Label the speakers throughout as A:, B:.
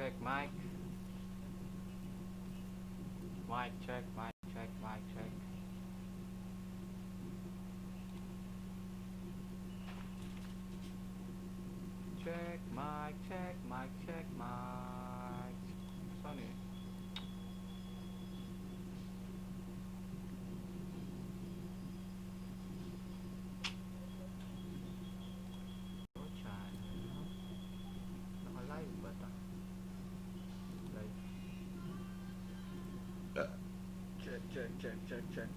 A: Check mic. Mic check, mic check, mic check. Check mic, check mic, check mic. Saan eh? Oh, channel. Naka-live ba ta? Live.
B: Check, check, check, check, check.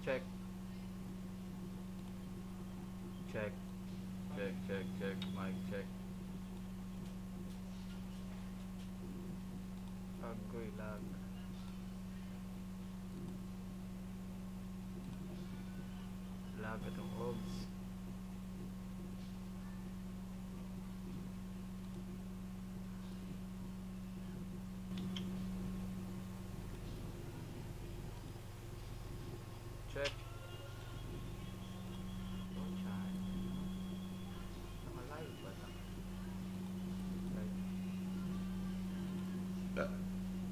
A: Check. Check. Check, check, check, mic check. Agoy lag. Lag atong obs. Check. Oh, chan. Naka-live ba ta? Live.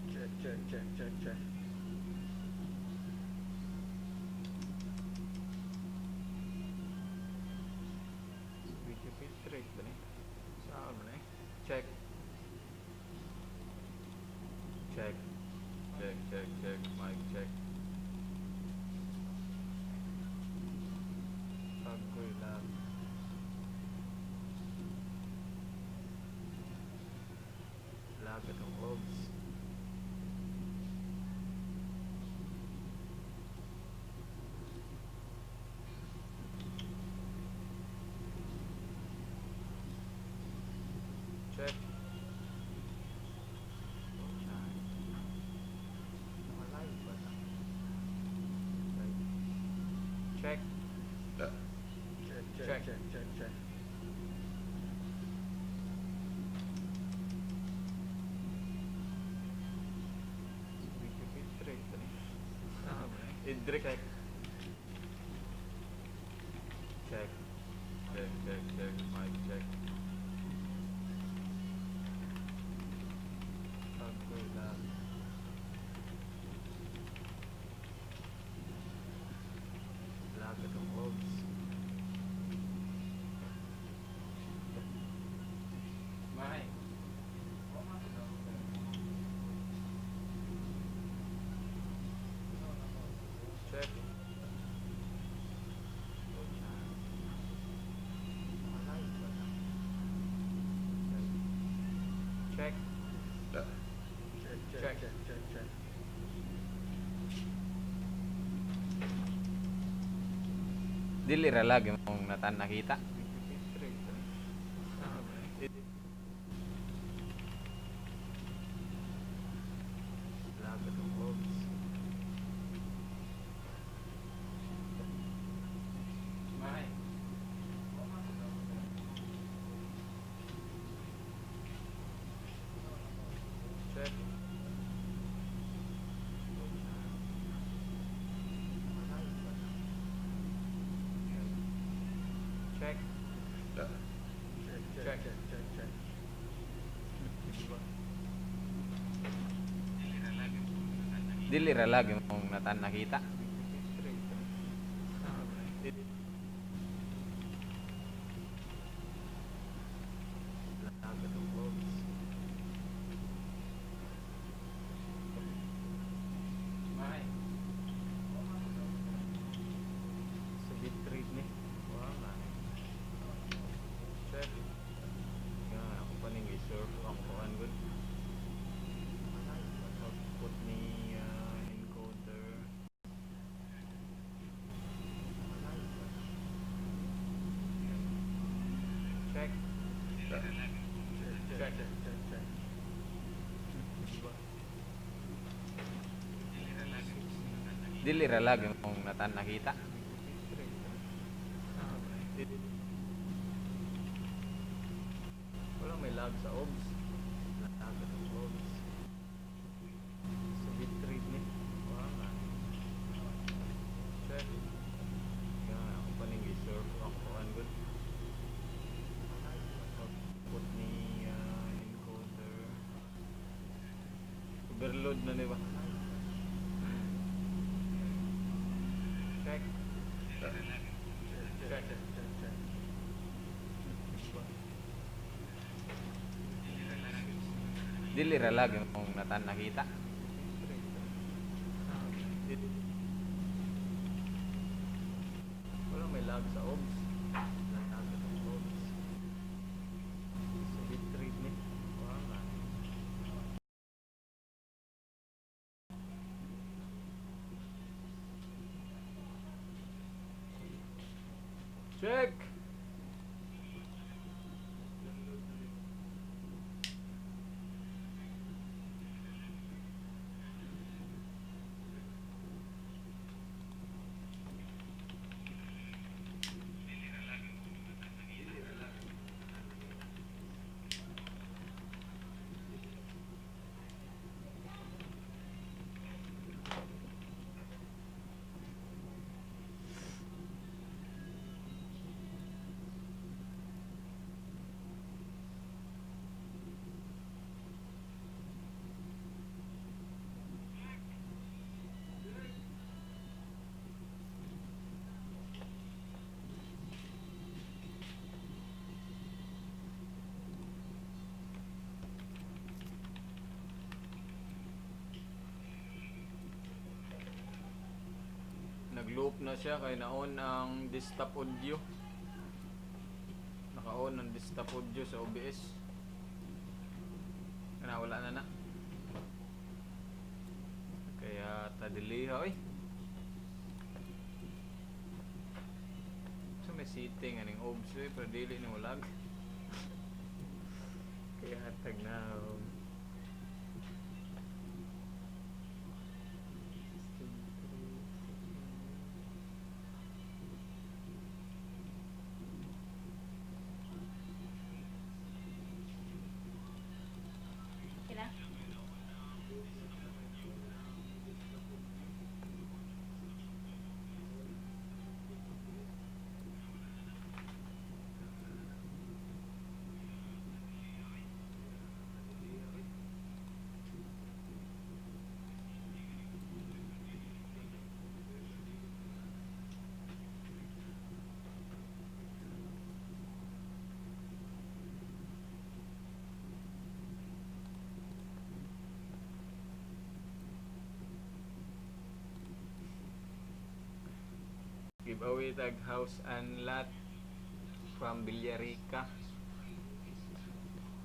B: Check, check, check, check, check.
A: Video bitrate ba ni? Saan ba ni? Check. Check. Check, check, check. Mic check. Agoy lag. Lag atong obs. Check. Oh, chan. Naka-live ba ta? Live. Check.
B: Check, check,
A: Check.
B: Check, check, check.
A: Video bitrate ba ni? Saan ba ni? Idrik. Check. Check. Check, check, check. Mic check. Agoy lag. Lag atong obs.
B: Mic.
A: Check. Oh, chan. Naka-live ba ta? Live. Check.
B: Check, check,
A: Check.
B: Check, check, check.
A: Dili ra lagi mong natan nakita. Video bitrate ba ni? Saan ba ni? Lag atong obs.
B: Mic.
A: Check. Oh, chan. Naka-live ba ta? Live. Check.
B: Check, check,
A: Check.
B: Check, check, check.
A: Diba? Dili ra lagi mong natan nakita. Video bitrate ba ni? Saan ba ni? Lag atong obs.
B: Mic.
A: Sa bitrate ni. Wala nga eh. Check. Nga, ako pa ning i-surf ang kuan gud. Output ni encoder. Naka-live ba ta? Check.
B: Check,
A: Check.
B: check, check, check, check.
A: Diba? Dili ra lagi mong natan nakita. Video bitrate ba ni? Saan ba ni? Wala may lag sa obs. Lag atong obs. Sa bitrate ni. Wala nga eh. Overload na ni ba? Check.
B: Check. Check. Check.
A: Dili ra lagi mong natan nakita. Wala may lag sa OBS. Lag sa OBS. Sa bitrate ni. Wala. Check. Nag-loop na siya kay na-on ang desktop audio. Naka-on ang desktop audio sa OBS. Kana wala na na. Kaya tadiliha oy. So may setting aning OBS oy pero dili ni walag. Kaya tag na. System three,
C: Sila?
A: Giveaway tag house and lot from Villarica.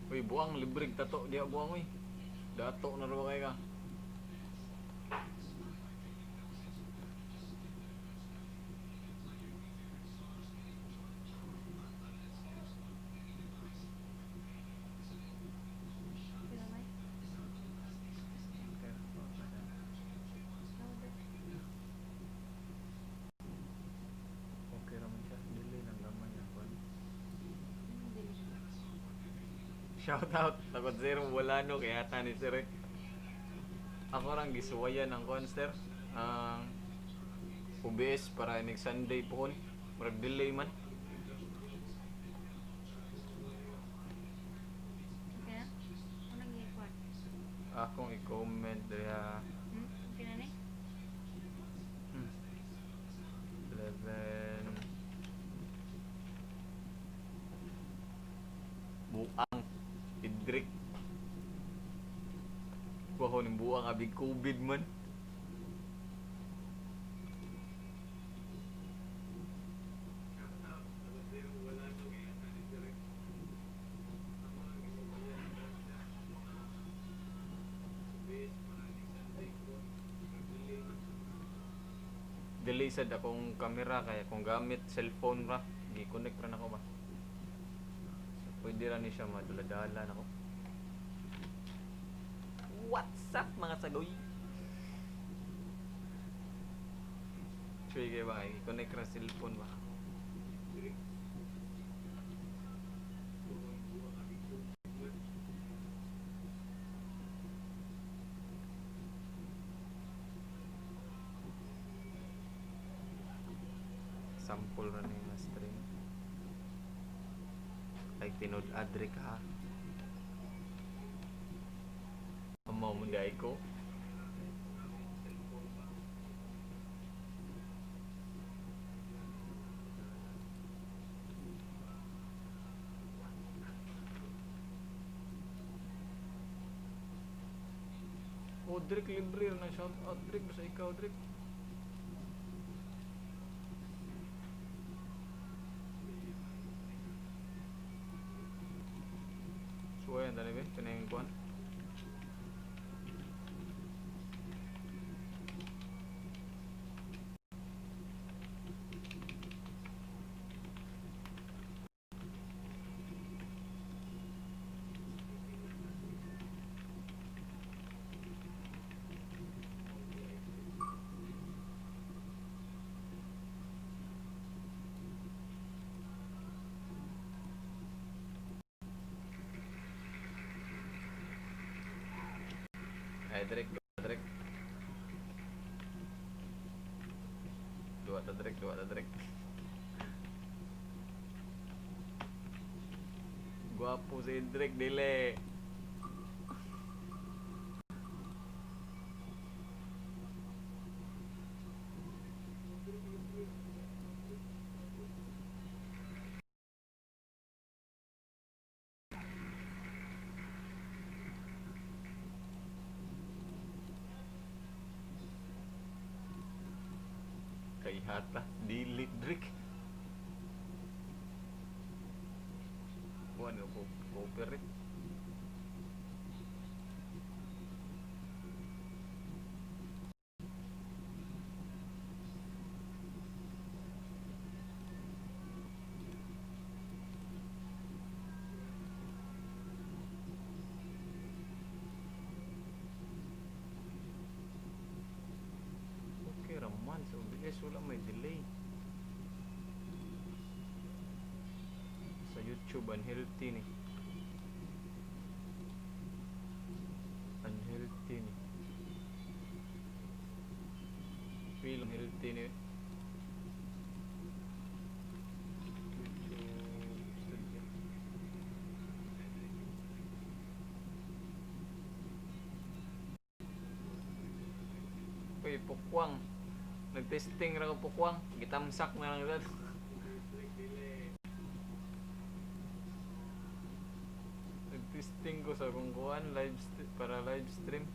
A: Uy, buang libreg tato diha buang uy. Dato na raw kay ka.
C: Sila may?
A: Okay raman siya. Dili lang gamay ang kuan.
C: Anong dili?
A: Shout out takot zero wala no kaya ta ni sir. Eh. Ako rang gisuwayan ang kuan sir. Ang OBS para inig Sunday pohon. Murag delay man.
C: Okay na? Anong gikuan?
A: Akong i-comment diha.
C: Hmm? Okay na ni?
A: 11 Buang Idrik. Kuha ng buang abig COVID man. Delay sad akong kamera kaya kung gamit cellphone ra gi-connect ra nako ba. So, pwede ra ni siya madula-dala nako. What's up mga sagoy? Sige ba, i-connect ra cellphone ba. Sample ra ni nga string. Like tinud adre ka. Amo mo dai ko. Oh, Drake, libre na shout out Drake, basta ikaw, Drake. Suwayan tani be, kanang kuan. Ay, Drake, duwa Drake. Duwa ta Drake, duwa ta Drake. Gwapo si Drake, dili. Kay hata, dili Drake. Kuan ko cooperate. Okay raman sa OBS, wala may delay. Sa YouTube unhealthy ni. Unhealthy ni. Feel unhealthy ni. YouTube Studio. Uy, pukwang. Nagtesting ra ko, pukwang. Gitamsak na lang dad. Nagtesting ko sa akong kuan live para live stream.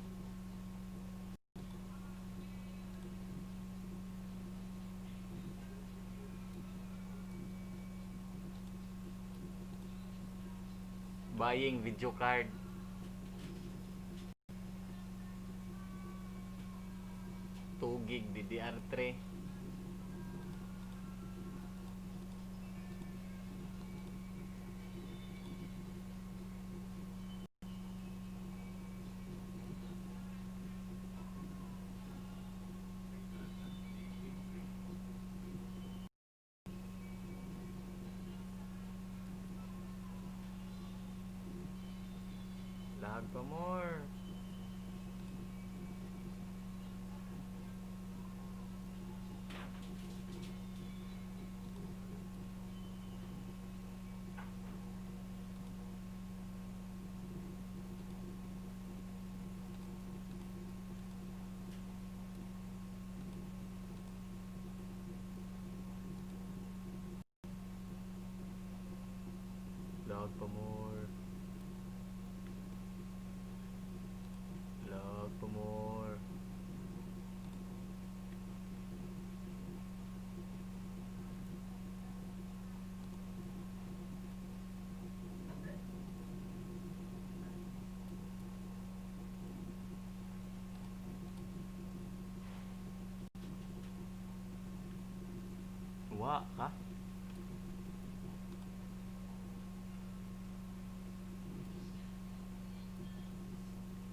A: Buying video card. 2 gig DDR3. Lag pa more. Lag pa more. Lag pa more. Wa ka?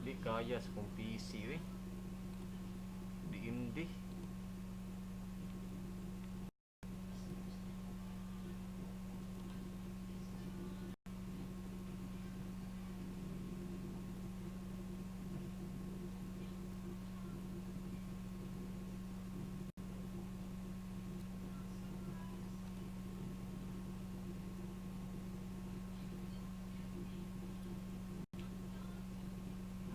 A: Di kaya sa kong PC eh. Di hindi.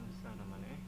A: Unsa naman eh?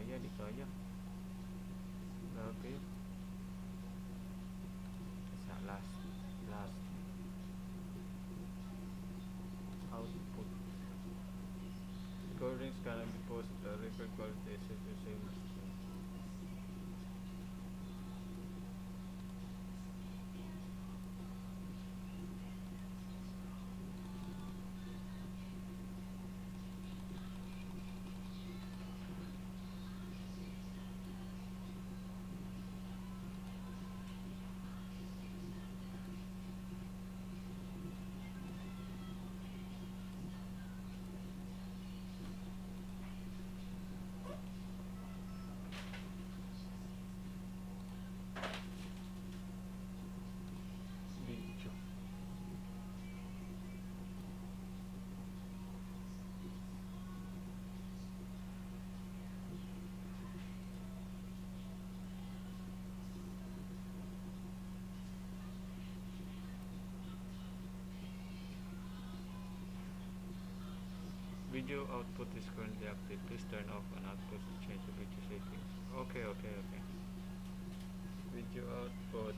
A: Kaya, di kaya. Grabe kayo. Sa last, last. Output. Recordings cannot be posted. The record quality is set to same as the video. Video output is currently active. Please turn off an output to change the video settings. Okay. Video output.